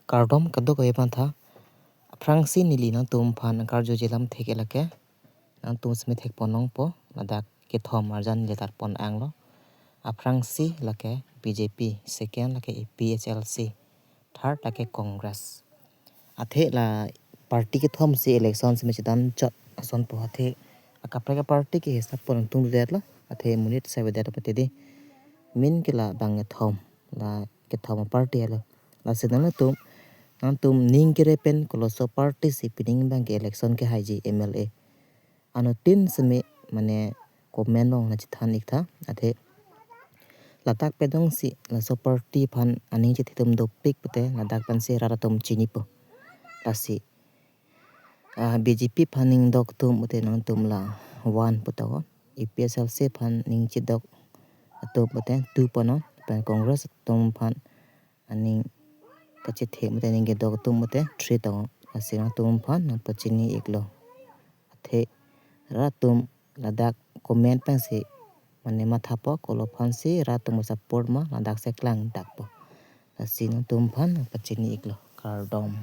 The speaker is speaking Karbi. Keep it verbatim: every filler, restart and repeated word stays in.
Kardom kadokave aphan tha. Aphrangsi neli nangtum aphan nangkarjuji alam thek lake, nangtum simi thekpon nangpo, ladak kethom arjan jetar pon anglo. Aphrangsi lake B J P, second lake A P H L C, third lake Congress. Athe la party kethom si election simi chedan chot asonpo, athe akaprek aparty ke hisap pon nangtum det lo, athe monit sa avedet pati di. Main ke la bang kethom, la kethom aparty lo. Lasi nangtum, nangtum ning kere pen koloso party si pining bang ke election kehaiji M L A. Anuttin simi mane comment along nangchethan ik tha, athe ladak pedong si laso party aphan aning chethe atum dopik pute ladak pensi rat atum chinipo. Lasi ah, B J P aphan ning dok atum pute nangtum la one pu tangnon, A P H L C aphan ning chedok atum pute two pu tangnon, pen Congress atum aphan aning kachethe pute ning kedok atum pute three tangnon. Lasi nangtum aphan nangpachini iklo. Athe rat atum ladak comment pensi mane mathapo, kolo aphansi rat atum support ma, ladak si klang dakpo. Lasi nangtum aphan nangpachini iklo. Kardom.